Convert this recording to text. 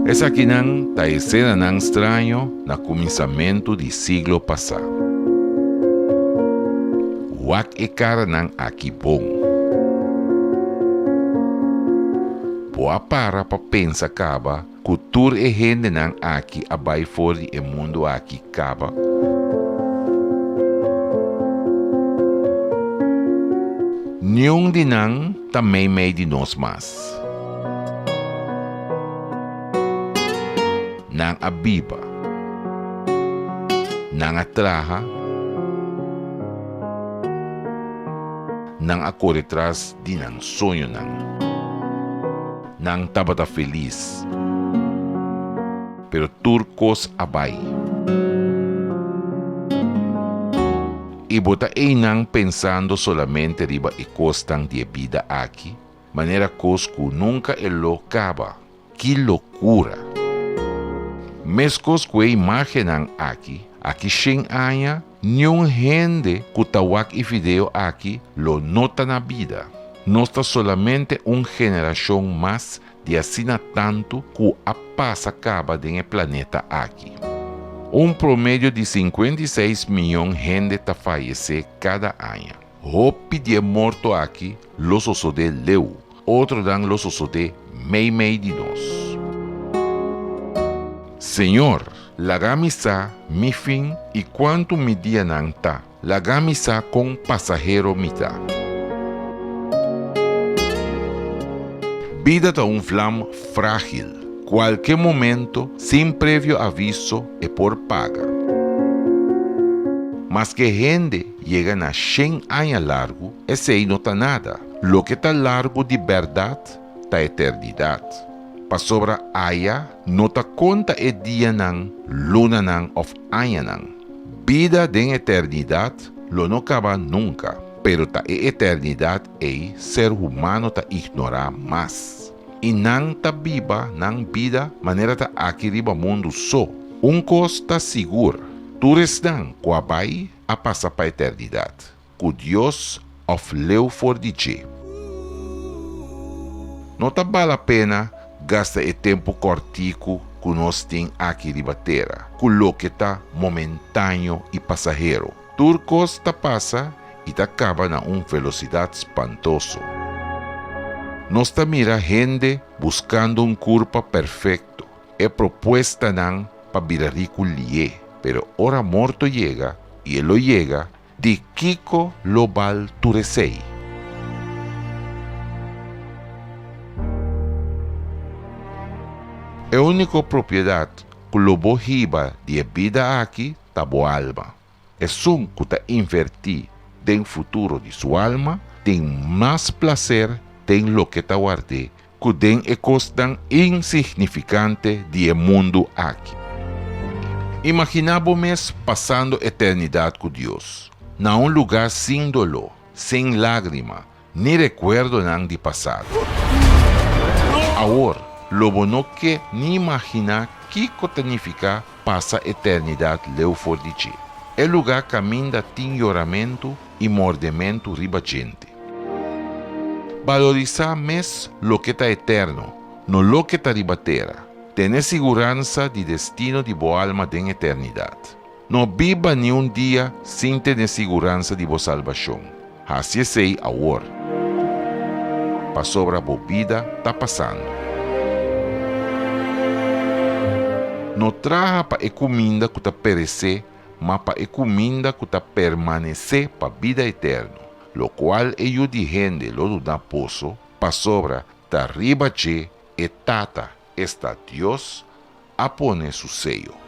Esakinan ta esenanan straño na kuminsamentu di siglo pasá. Wak e karanan aki bon. Bo a para pa pensa kaba ku tur e hendenan aki a bai for di e mundu aki kaba? Niun di nan ta meimei di nos mas. Nan a biba. Nan a traha. Nan a kore tras di nan soñonan. Nan tabata felis. Pero tur kos a bai. I bo ta einan pensando solamente riba e kosnan di e bida aki? Manera kos ku nunka e lo kaba. Ki lokura! Meskos ku e imágennan aki, aki shen aña, niun hende ku ta wak e video aki lo no ta na bida. Nos ta solamente un generashon mas di asina tantu ku a pasa kaba den e planeta aki. Un promedio di 56 miyon hende ta fayesé kada aña. Hopi di e morto aki lo sosodé leu, otronan lo sosodé meimei di nos. Señor, laga mi sa mi fin i kuantu mi dianan ta, laga mi sa kon pasahero mi ta. Bida ta un vlam frágil, kualke momento, sin previo aviso, e por paga. Maske hende Yega na shen aña largu, esei no ta nada. Loke ta largu di bèrdat ta eternidat. Pasobra aya no ta konta e dianan, lunanan òf añanan. Bida den eternidat lo no kaba nunka, pero ta e eternidat ei ser humano ta ignorá mas. I nan ta biba nan bida manera ta aki riba mundu so. Un kos ta sigur, tur esnan ku a bai a pasa pa eternidat ku Dios òf leu for di dje. No ta bala pena gasta e tempu kòrtiku ku nos tin aki riba tera ku loke ta momentaño i pasahero. Tur kos ta pasa i ta kaba na un velosidat spantoso. Nos ta mira hende buskando un kurpa perfekto, e propuestanan pa bira riku lié, pero ora morto yega, i e lo yega, di kiko lo bal tur esei? E úniko propiedat ku lo bo hiba di e bida aki ta bo alma. Esun ku ta invertí den futuro di su alma tin mas plaser den loke ta ward'é ku den e kosnan insignifikante di e mundu aki. Imaginá bo mes pasando eternidat ku Dios, na un lugá sin doló, sin lágrima, ni rekuerdonan di pasado. Awor, lo bo no ke ni imaginá kiko ta nifiká pasa eternidat leu for di dje, e lugá kaminda tin yoramentu i mordementu riba djente. Balorisá mes loke ta eterno, no loke ta riba tera. Tene siguransa di destino di bo alma den eternidat. No biba ni un dia sin tene siguransa di bo salbashon. Hasi esei awor, pasobra bo bida ta pasando. No traha pa e kuminda ku ta peresé, ma pa e kuminda ku ta permanesé pa bida eterno, lokual e Yu di hende lo duna boso, pasobra ta riba dje e Tata, esta Dios, a pone su seyo.